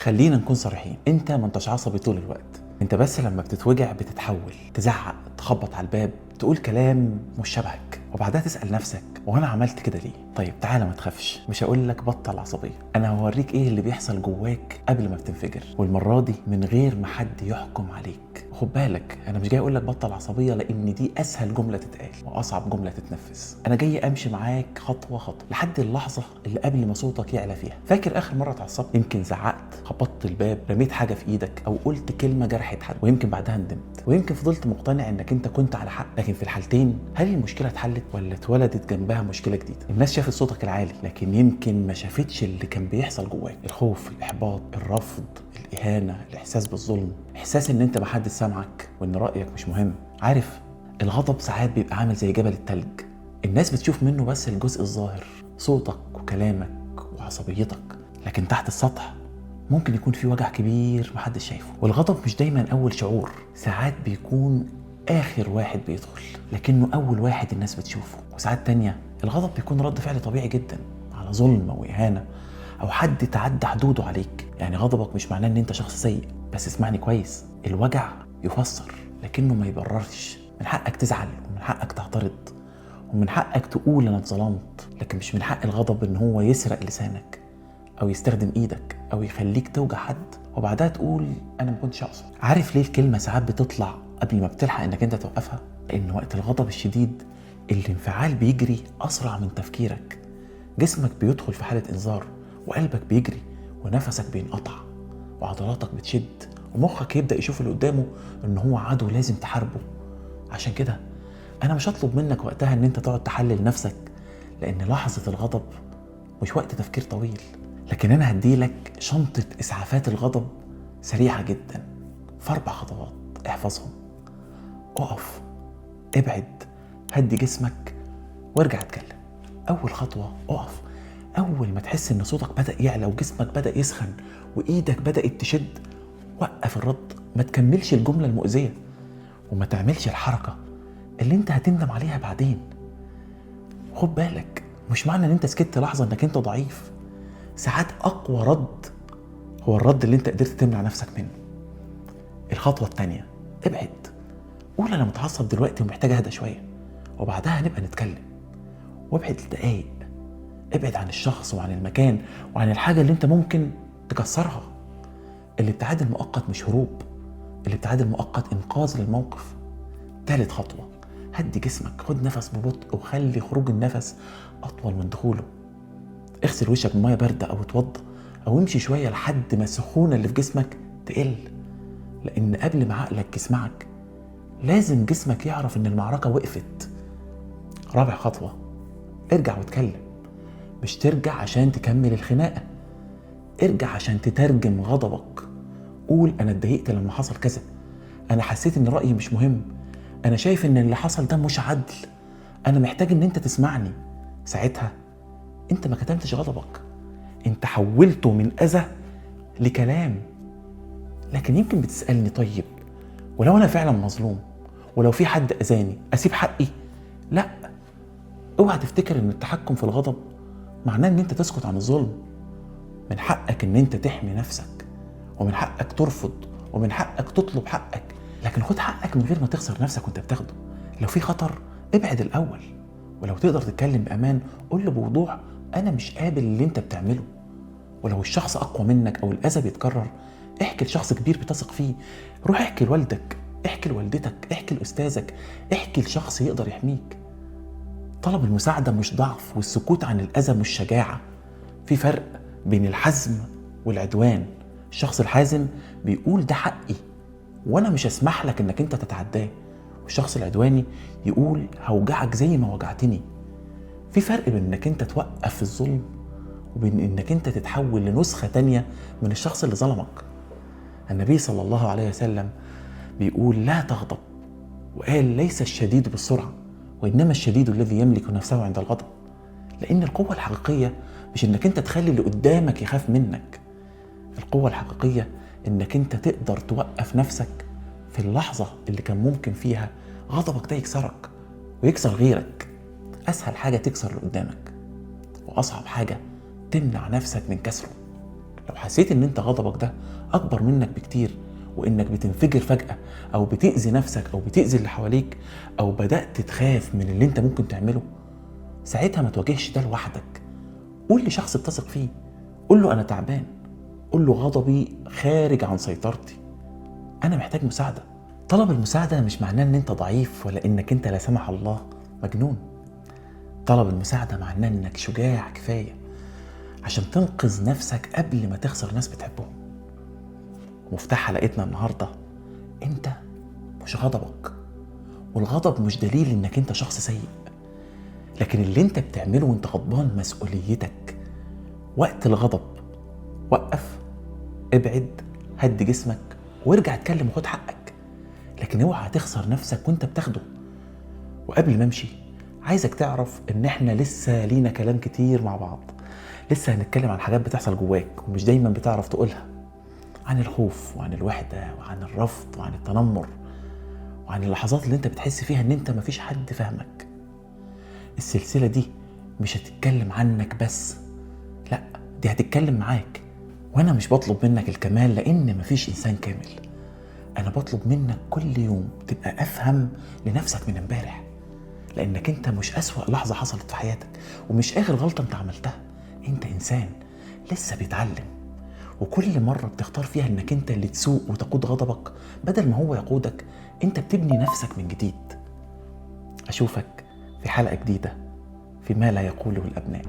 خلينا نكون صريحين، انت ما انتش عصبي طول الوقت، انت بس لما بتتوجع بتتحول، تزعق، تخبط على الباب، تقول كلام مش شبهك، وبعدها تسأل نفسك وانا عملت كده ليه؟ طيب تعالى ما تخافش، مش هقول لك بطل عصبية، انا هوريك ايه اللي بيحصل جواك قبل ما بتنفجر، والمرة دي من غير ما حد يحكم عليك. خد بالك، انا مش جاي اقول لك بطل عصبية لان دي اسهل جملة تتقال واصعب جملة تتنفذ. انا جاي امشي معاك خطوة خطوة لحد اللحظة اللي قبل ما صوتك يعلى فيها. فاكر اخر مرة اتعصبت؟ يمكن زعقت، خبطت الباب، رميت حاجة في ايدك، او قلت كلمة جرحت حد، ويمكن بعدها ندمت، ويمكن فضلت مقتنع انك انت كنت على حق. لكن في الحالتين، هل المشكلة اتحلت ولا اتولدت جنبها مشكلة جديدة؟ الناس شافت صوتك العالي، لكن يمكن ما شافتش اللي كان بيحصل جواك: الخوف، الاحباط، الرفض، الاهانة، الاحساس بالظلم، احساس ان انت محدش سامعك وان رايك مش مهم. عارف، الغضب ساعات بيبقى عامل زي جبل التلج، الناس بتشوف منه بس الجزء الظاهر، صوتك وكلامك وعصبيتك، لكن تحت السطح ممكن يكون في وجع كبير محدش شايفه. والغضب مش دايما اول شعور، ساعات بيكون اخر واحد بيدخل لكنه اول واحد الناس بتشوفه. وساعات تانية الغضب بيكون رد فعل طبيعي جدا على ظلم او اهانة او حد تعدى حدوده عليك. يعني غضبك مش معناه ان انت شخص سيء، بس اسمعني كويس، الوجع يفسر لكنه ما يبررش. من حقك تزعل، ومن حقك تعترض، ومن حقك تقول انا اتظلمت، لكن مش من حق الغضب ان هو يسرق لسانك او يستخدم ايدك او يخليك توجع حد وبعدها تقول انا ما كنتش اقصد. عارف ليه الكلمة ساعات بتطلع قبل ما بتلحق انك انت توقفها؟ لان وقت الغضب الشديد الانفعال بيجري اسرع من تفكيرك، جسمك بيدخل في حاله انذار، وقلبك بيجري، ونفسك بينقطع، وعضلاتك بتشد، ومخك يبدا يشوف اللي قدامه ان هو عدو لازم تحاربه. عشان كده انا مش هطلب منك وقتها ان انت تقعد تحلل نفسك، لان لحظة الغضب مش وقت تفكير طويل. لكن انا هديلك شنطه اسعافات الغضب سريعة جدا في 4 خطوات، احفظهم. اقف، ابعد، هدي جسمك، وارجع اتكلم. اول خطوة، اقف. اول ما تحس ان صوتك بدا يعلى وجسمك بدا يسخن وايدك بدات تشد، وقف الرد، ما تكملش الجملة المؤذية، وما تعملش الحركة اللي انت هتندم عليها بعدين. خد بالك، مش معنى ان انت سكت لحظة انك انت ضعيف. ساعات اقوى رد هو الرد اللي انت قدرت تمنع نفسك منه. الخطوة التانية، ابعد، قول انا متعصب دلوقتي ومحتاج اهدى شوية، وبعدها نبقى نتكلم. وابعد لدقايق، ابعد عن الشخص وعن المكان وعن الحاجة اللي انت ممكن تكسرها. الابتعاد المؤقت مش هروب، الابتعاد المؤقت انقاذ للموقف. تالت خطوة، هدي جسمك، خد نفس ببطء وخلي خروج النفس أطول من دخوله. اغسل وشك بمية باردة أو اتوضى أو امشي شوية لحد ما السخونة اللي في جسمك تقل، لأن قبل ما عقلك يسمعك لازم جسمك يعرف إن المعركة وقفت. رابع خطوة، ارجع واتكلم. مش ترجع عشان تكمل الخناقة، ارجع عشان تترجم غضبك. قول أنا اتضايقت لما حصل كذا، أنا حسيت إن رأيي مش مهم، أنا شايف إن اللي حصل ده مش عدل، أنا محتاج إن أنت تسمعني. ساعتها أنت ما كتمتش غضبك، أنت حولته من أذى لكلام. لكن يمكن بتسألني، طيب ولو أنا فعلا مظلوم، ولو في حد أذاني، أسيب حقي؟ لا، اوعى تفتكر إن التحكم في الغضب معناه إن أنت تسكت عن الظلم. من حقك إن أنت تحمي نفسك، ومن حقك ترفض، ومن حقك تطلب حقك، لكن خد حقك من غير ما تخسر نفسك وانت بتاخده. لو في خطر ابعد الأول، ولو تقدر تتكلم بأمان قول له بوضوح أنا مش قابل اللي أنت بتعمله. ولو الشخص أقوى منك أو الأذى بيتكرر، احكي لشخص كبير بتثق فيه. روح احكي لوالدك، احكي لوالدتك، احكي لأستاذك، احكي لشخص يقدر يحميك. طلب المساعدة مش ضعف، والسكوت عن الأذى مش شجاعة. في فرق بين الحزم والعدوان. الشخص الحازم بيقول ده حقي وانا مش هسمح لك انك انت تتعداه، والشخص العدواني يقول هوجعك زي ما وجعتني. في فرق بين انك انت توقف الظلم وبين انك انت تتحول لنسخة تانية من الشخص اللي ظلمك. النبي صلى الله عليه وسلم بيقول لا تغضب، وقال ليس الشديد بالسرعة وإنما الشديد الذي يملك نفسه عند الغضب. لأن القوة الحقيقية مش إنك أنت تخلي اللي قدامك يخاف منك، القوة الحقيقية إنك أنت تقدر توقف نفسك في اللحظة اللي كان ممكن فيها غضبك ده يكسرك ويكسر غيرك. أسهل حاجة تكسر اللي قدامك، وأصعب حاجة تمنع نفسك من كسره. لو حسيت ان انت غضبك ده اكبر منك بكتير، وانك بتنفجر فجأة او بتأذي نفسك او بتأذي اللي حواليك، او بدأت تخاف من اللي انت ممكن تعمله، ساعتها ما تواجهش ده لوحدك. قول لشخص بتثق فيه، قول له انا تعبان، قول له غضبي خارج عن سيطرتي، انا محتاج مساعدة. طلب المساعدة مش معناه ان انت ضعيف ولا انك انت لا سمح الله مجنون. طلب المساعدة معناه انك شجاع كفاية عشان تنقذ نفسك قبل ما تخسر ناس بتحبهم. مفتاح حلقتنا النهاردة، انت مش غضبك، والغضب مش دليل انك انت شخص سيء، لكن اللي انت بتعمله وانت غضبان مسؤوليتك. وقت الغضب وقف، ابعد، هدي جسمك، وارجع اتكلم وخد حقك، لكن اوعى تخسر نفسك وانت بتاخده. وقبل ما امشي عايزك تعرف ان احنا لسه لينا كلام كتير مع بعض، لسه هنتكلم عن حاجات بتحصل جواك ومش دايما بتعرف تقولها، عن الخوف وعن الوحدة وعن الرفض وعن التنمر وعن اللحظات اللي انت بتحس فيها ان انت مفيش حد فاهمك. السلسلة دي مش هتتكلم عنك بس، لا، دي هتتكلم معاك. وانا مش بطلب منك الكمال لان مفيش انسان كامل، انا بطلب منك كل يوم تبقى افهم لنفسك من امبارح، لانك انت مش اسوأ لحظة حصلت في حياتك ومش اخر غلطة انت عملتها. انت انسان لسه بيتعلم، وكل مرة بتختار فيها انك انت اللي تسوق وتقود غضبك بدل ما هو يقودك، انت بتبني نفسك من جديد. اشوفك في حلقة جديدة في ما لا يقوله الأبناء.